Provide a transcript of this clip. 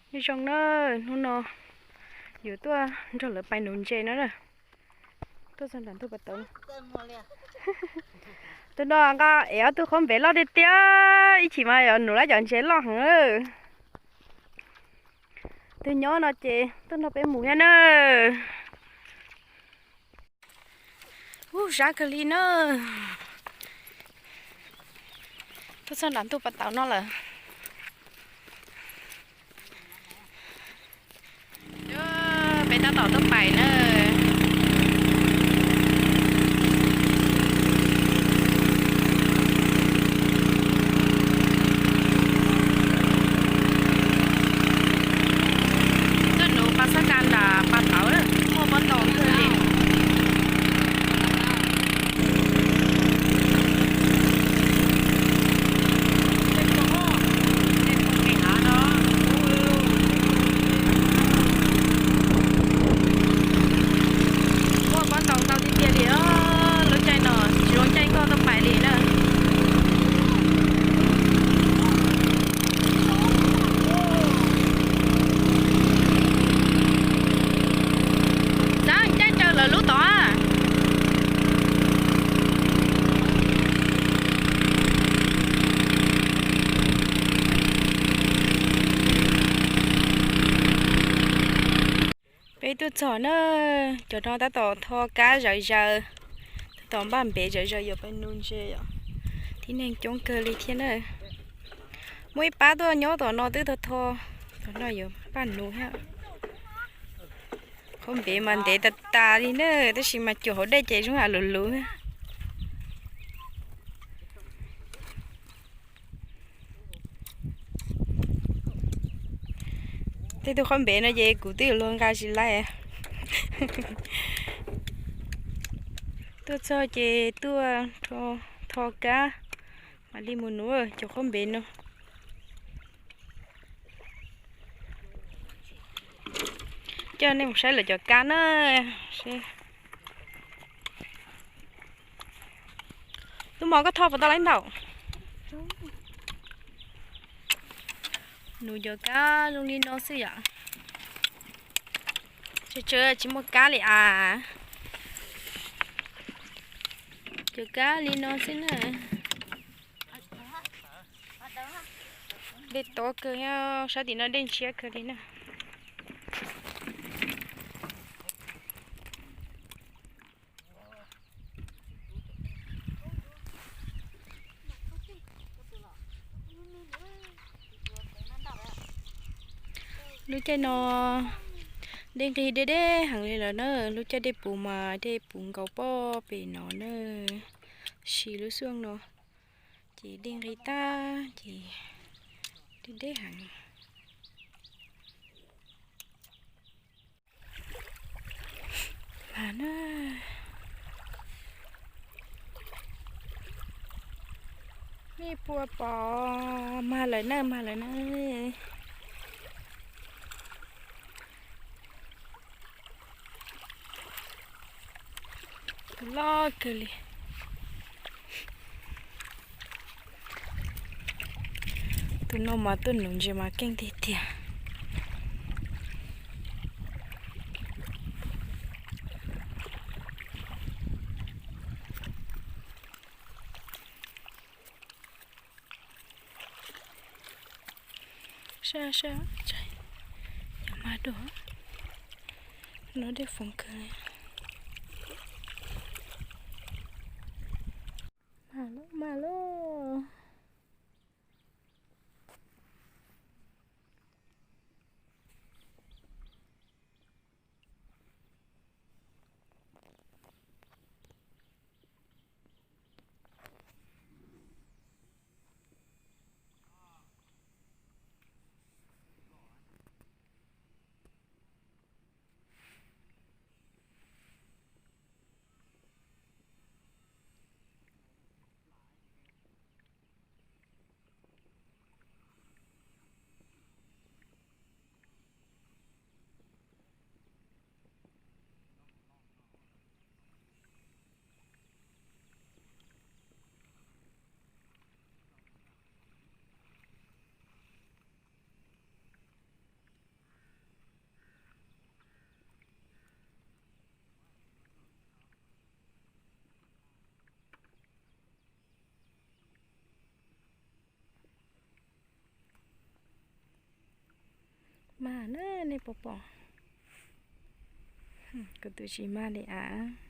Nyob zoo na, hnub no yuav tuaj nrog lawv pais nuv ntses no na. Tuaj txog nram ntug pas tauv no. Tus no nqa ev ob tug qhob npev loj tiag tiag, ib chim mas yuav nuv lawv cov ntses loj heev. Tus nyob no ces tuaj nrog peb mus thiab na. Ub, zab kawg li na. Tuaj txog nram ntug pas tauv no lawm. Peb tab tom tuaj pais na. Tuaj nuv pas xab kas nram pas tauv, muaj pob ntoo kawg li. Muaj pob ntoo ntau tiag tiag li os, lub caij no tsis zoo caij nkoj tuaj pais li na. Xav caij raws lawv lub tod. Peb tuaj txog na, cov no tab tom tho kab zawv zaws, tab tom npaj npev zawv zaws yuav pais nuv ntses yom. Tib neeg coob kawg li thiab na. Muaj ib pab tuaj nyob tom no twb tho tho, tom no yuav npaj nuv thiab. Qhob npev mas ntev tas tas li na, tab sis mas cuam hauv dej ces zoo li luv luv. Tej tug qhob npev no ces kuv twb yuav luag nqa tsis laib. Tuaj txog ces tuaj tho kab mam li mus nuv cov qhob npev no. Coj nej mus saib lawv cov kab na. Tub mov koj tho puas tau laib ntaum? Nuv cov kab zoo li no xwb yom. Tsawg tsawg tsis muaj kab li as. Cov kab li no xwb na. Dej tob kawg, sab tim no dej ntshiab kawg li na. Lub caij no dej nqig deb deb heev li lawm na, lub caij dej puv mas dej puv nkaus pob pem no na, sis lub xuaj no ces dej nqig tag ces deb deb heev. Mas na, nej puas pom, mag lawm na, mag lawm na. Tus loj kawg li. Tus no mas tuaj nuv ntses mas keej tiag tiag. Sab sab, yog mag dua, no dej foom kawg li. Mag lauj, mag lauj. Na, nej puas pom? Kuv tus tsis mag li av.